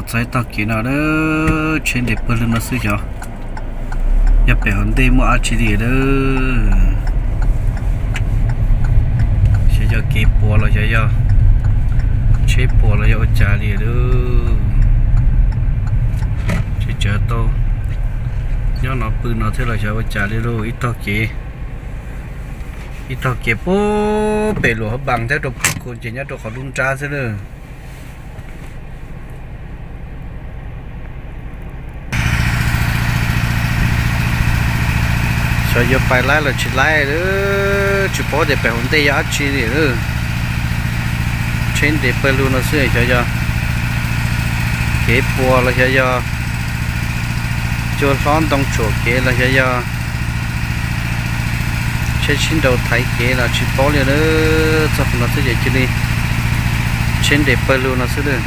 Txog ib tog kev no a, tsheb nres pawg lug no xwb xyov yog pem hauv ntej muaj dab tsi li a. Xyov yog kev puas los xyov yog tsheb puas los yog ua cas li a. Tseem tau nyob no pw no thiab los xyov ua cas li lauj. Ib tog kev, ib tog kev puag pem Luam Hab Npas thiab rau Phu Khu ces nyob rau qhov lub nrab xwb lawm. Xyov yuav pais laib los tsis laib, tsis paub tias pem hauv ntej yog dab tsi li. Tsheb nres pawg lug no xwb, xyov yog kev puas los xyov yog cua hlob ntoo tsuam kev los xyov yog tsheb sib nraus thaiv kev los tsis paub li a. Txog qhov no xwb ces cia li tsheb nres pawg lug no xwb lawm.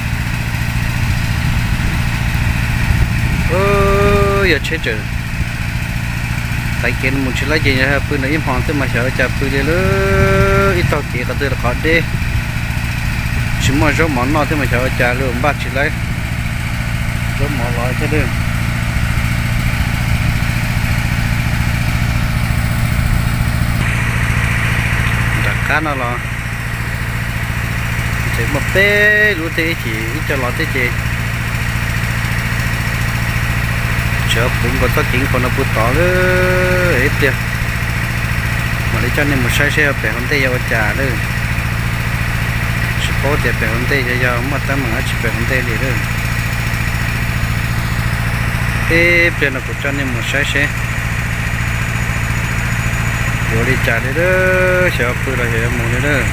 Yog tsheb tseem thaiv kev mus tsis laib ces pw no ib hmo xwb mas xyov ua cas pw li lawm. Ib tog kev qhov twg los qhov deb, tsis muaj zaub mov noj thiab mas xyov ua cas li npaj tsis laib zaub mov los thiab lawm. Nram qab no los tseem muaj peb lub thiab, ib chim ib co los thiab ces tseem puv nkaus txoj kev nkaus no puag tod lawm. Ib pliag mam li coj nej mus saib seb pem hauv ntej yog ua cas lawm. Tsis paub tias pem hauv ntej yog, yog muaj teeb meem dab tsi pem hauv ntej li lawm. Ib pliag no kuv coj nej mus saib seb yuav ua li cas li lawm, xyov pw los xyov yuav mus li lawm.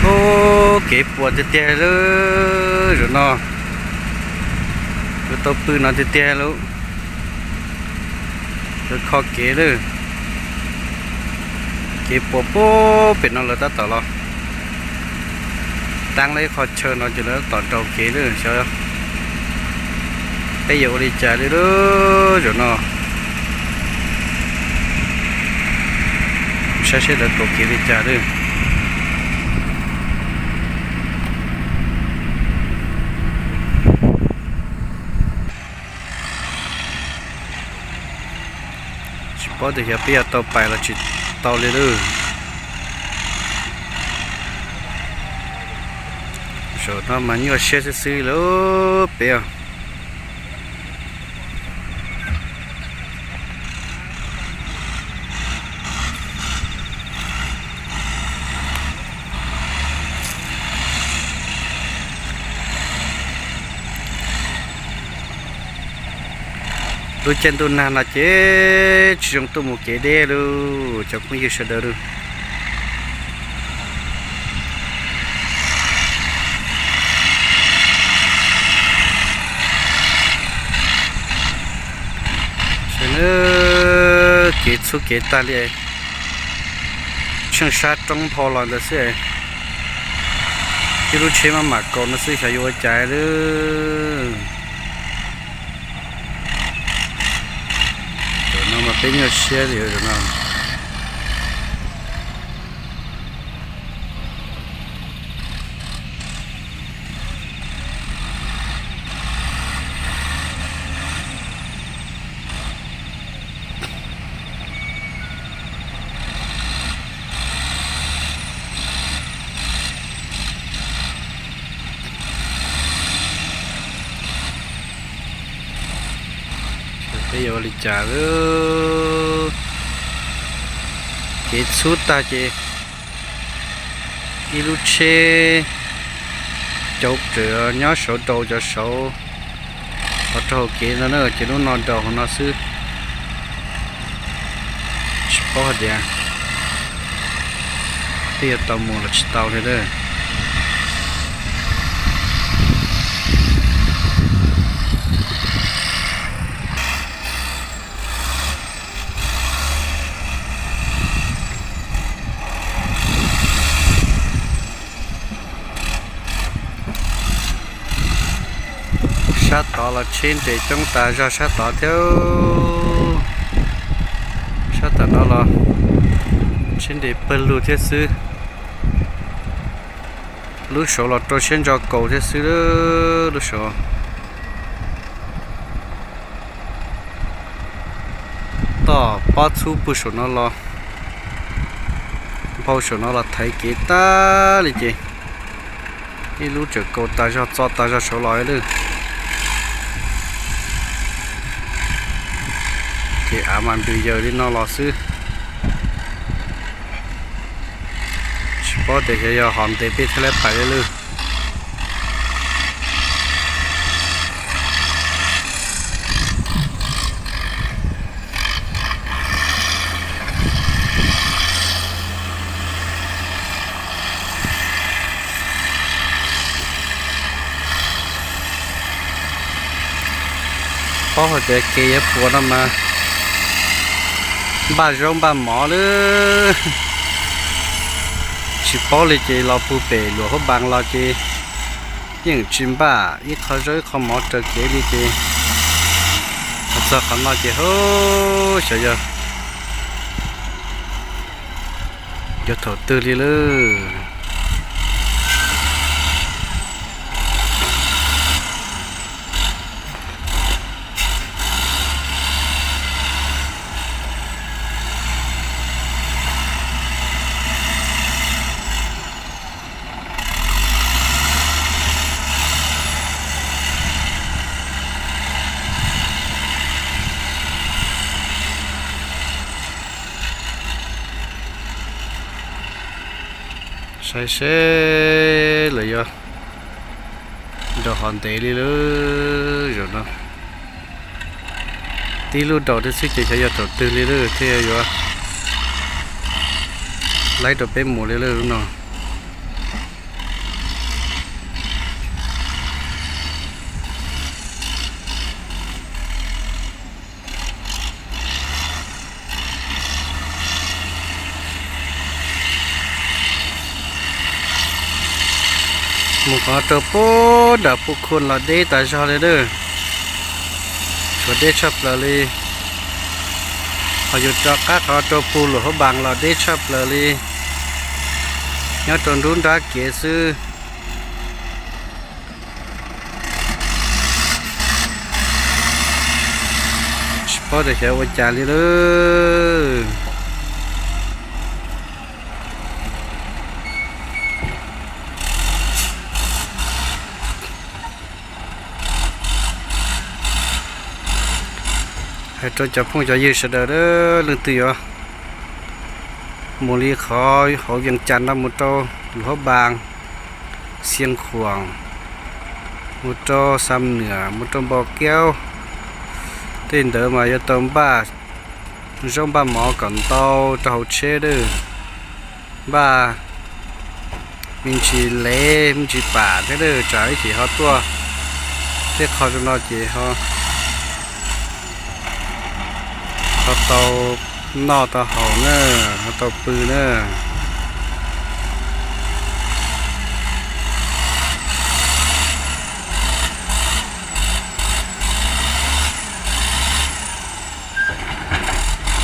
Ub, kev puas tiag tiag lawm zaum no. Yuav tau pw no tiag tiag lawm. Yuav kho kev lawm. Kev puas puag pem no lawv tab tom los taab lawv ib qho chaw no ces lawv tab tom nraus kev lawm. Xyov peb yuav ua li cas li lawm zaum no. Saib seb lawv nraus kev li cas lawm. Tsis paub tias xyov peb yuav tau pais los tsis tau li lawm. Zaum no mas nyuaj siab xwb xwb li peb os. Lub caij ntuj nag no ces tsis zoo tuaj mus kev deb lauj cov phooj ywg sawv daws lauj. Kev txhub kev tag li, tsheej sab roob nphau los ntawd xwb. Tib lub tsheb maj mam kaus no xwb xyov yuav ua cas lawm. Zaum no mas peb nyuaj siab li zaum no. Peb yuav ua li cas lawm? Kev txhub tag ces ib lub tsheb cauv rawv nyob saud rau cov saud los rau hauv kev no na, ces lub no rau hauv no xwb. Tsis paub hais tias peb yuav tau mus los tsis tau li lawm. Sab tod los tsheb nres coob tas zog sab tod thiab. Sab tom no los tsheb nres pawg lug thiab xwb. Lub saud los rau siab ntso kaus thiab xwb, lub saud. Toj pob txhub pw saum no los, nphau saum no los thaiv kev tag li ces ib lub tseem kaus tas zog txo tas zog saud los lawm. Ces av mas ntws yaws li no los xwb. Tsis paub tias xyov yog hov ntev peb thiaj li pais li lawm. Paub hais tias kev yuav puas no mas npaj zaub npaj mov lawm. Tsis paub li ces los pw pem Luam Hauv Npas los ces yeej tsis npaj ib qho zaub ib qho mov raws kev li ces txog qhov no ces hu, xyov yog yuav thaum twg li lawm. Saib seb lawv yuav rau hov ntev li lawm zaum no. Tib lub daus thiab xwb ces xyov yog thaum twg li lawm thiaj yuav laib rau peb mus li lawm lub no. Mus qhov rau pub nram Pub Khun los deb tas zog li lawm. Tshuav deb tshaj plaws li. Ho yus rov qab qhov rau pub Luam Hauv Npas los deb tshaj plaws li. Nyob rau nruab nrab kev xwb. Tsis paub tias xyov ua cas li lawm. Hais rau cov phooj cov ywg sawv daws, leej twg yuav mus li qhov hauv Vias Cas no mus rau Luam Hauv Npas, Xia Khuam, mus rau Xam Nuam, mus rau Npau Kiaub, tej ntawd mas yuav tau npaj zaub npaj mov kom ntau rau hauv tsheb lawm. Npaj me ntsis lev me ntsis pam thiab lawm, tsam ib chim ho tuaj tej qho rau no ces ho tau noj tau haus na, ho tau pw na.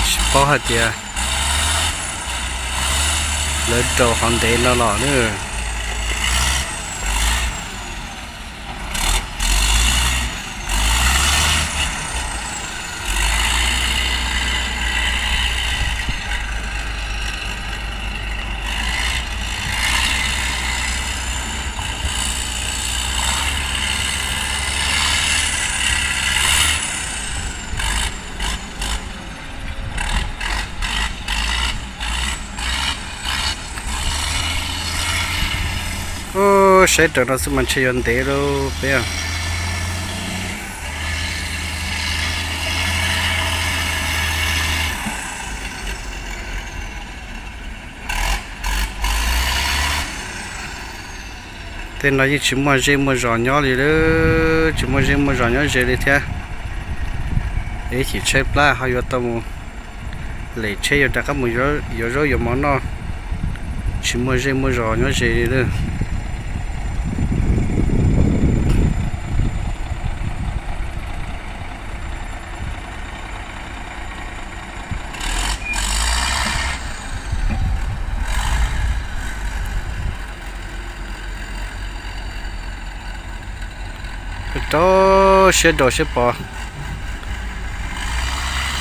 Tsis paub hais tias lawv rau qhov ntev no los na. Ub, saib raws no xwb mas ntshe yuav ntev lauj peb. Tej no yeej tsis muaj zej muaj zos nyob li, tsis muaj zej muaj zos nyob ze li thiab. Ib chim tshaib plab ho yuav tau mus lem tsheb yuav rov qab mus yuav zaub yuav mov noj, tsis muaj zej muaj zos nyob ze li lawm. rau siab rau siab pov.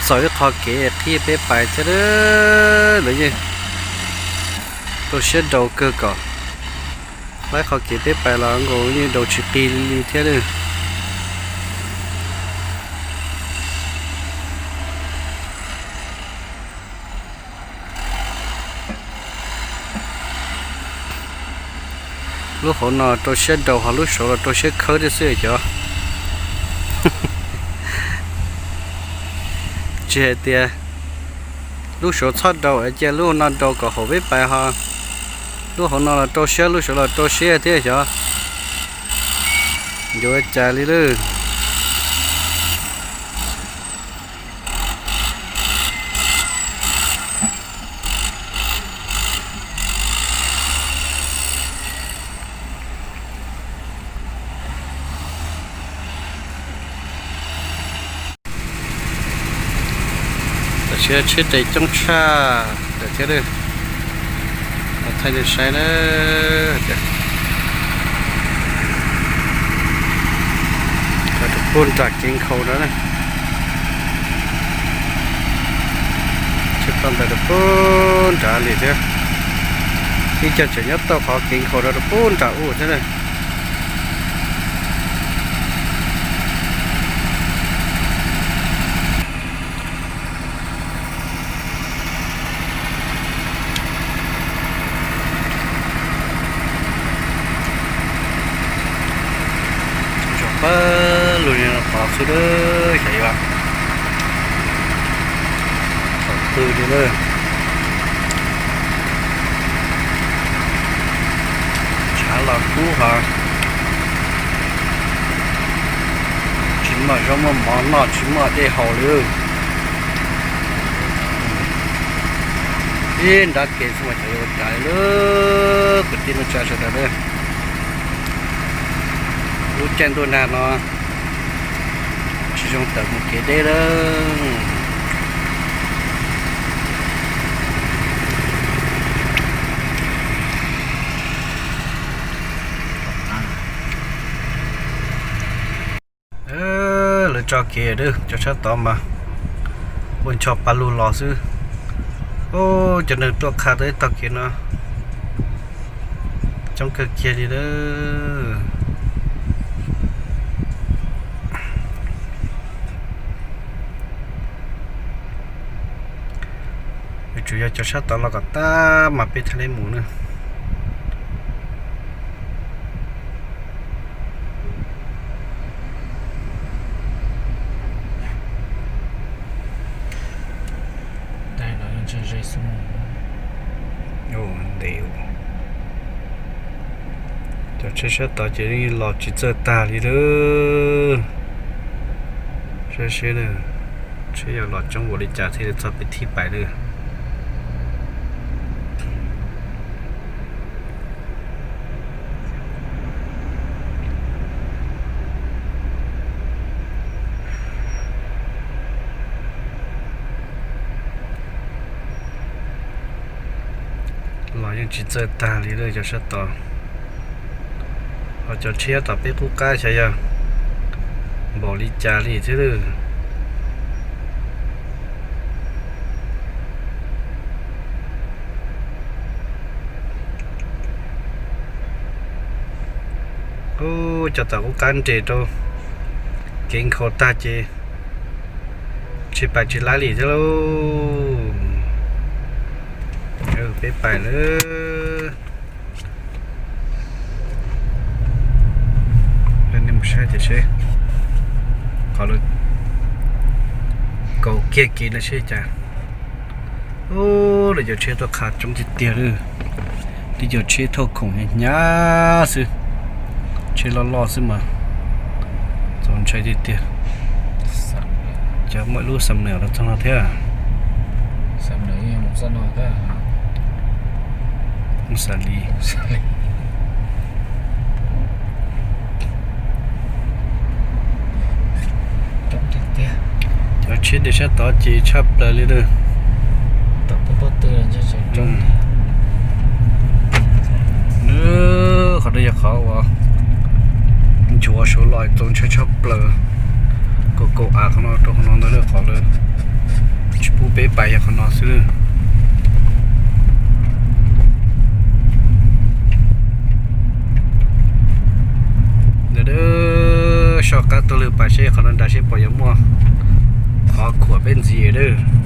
Txaus ib qho kev qhib peb pais thiab, lawv yeej rau siab rau kawg kom laib qhov kev peb pais los nkaus yeej rau tsis qig li thiab lawm. Lub hauv no rau siab rau, ho lub saud los rau siab khawb thiab xwb cov. Tsis hais tias lub saud txhob rau es cia lub no rau kom haum peb pais ho, lub hauv no los rau siab lub saud los rau siab thiab xyov yuav cas li lawm. Tam sim no tsheb tes coob tshaj lawm thiab, thaij nej saib na. Rau puag nram kev nkhaus no, tsheb toj ntawd rau puag nrad li thiab. Ib co tseem nyob tau qhov kev nkhaus rau puag nram ub thiab na. Tsuas pab lug li no pov xwb lawm xyov yuav thaum twg li lawm. Tshav los kub hos, tsis muaj zaub muaj mov noj, tsis muaj dej haus li. Ib nrab kev xwb mas xyov yuav ua cas li lawm. Kwv tij neej tsa sawv daws, lub caij ntuj nag no tsis zoo tawm mus kev deb lawm. Lawv tso kev, cov sab tod mas ua ncho pa lug los xwb. Ub, cov neeg tuaj qha tau ib tog kev no coob kawg kiag li lawm. Yuav tsum yog cov sab tod los kom tag mas peb thiaj li mus na. Ntev, cov tsheb sab tod ces los tsis txawj tag li lawm. Saib seb, tsheb yog los coob npaum li cas thiaj li txog peb thib pais lawm. Los yeej tsis txawj tag li lawm cov sab tod. Ho cov tsheb tom peb qub qab xyov yog npaum li cas li thiab lawm. Ub, cov tom qub qab nres rau kev nkhaus tag ces tsis pais tsis laib li thiab lauj. Peb pais lawm. Nej mus saib tias seb qhov lawv kaus kiag kev no seb cas. Ub, lawv cov tsheb tuaj qha coob tiag tiag li. Twb cov tsheb thauj khoom hnyav hnyav xwb, tsheb loj loj xwb mas txaus ntshai tiag tiag. Cov muaj ib lub xam nws los txog no thiab. Xam li. Cov tsheb tej sab tod ces tshaj plaws li lawm. Qhov no yog qhov uas Ua saud los txaus ntshai tshaj plaws. Kaum kaum av qhov no rau qhov no ntag, qhov lawv tsis pub peb pais yog qhov no xwb. Ntawd, soj qab tuaj lwg pas seb qhov no nrad seb puas yuav muaj qhov khuam peb ntxiv a.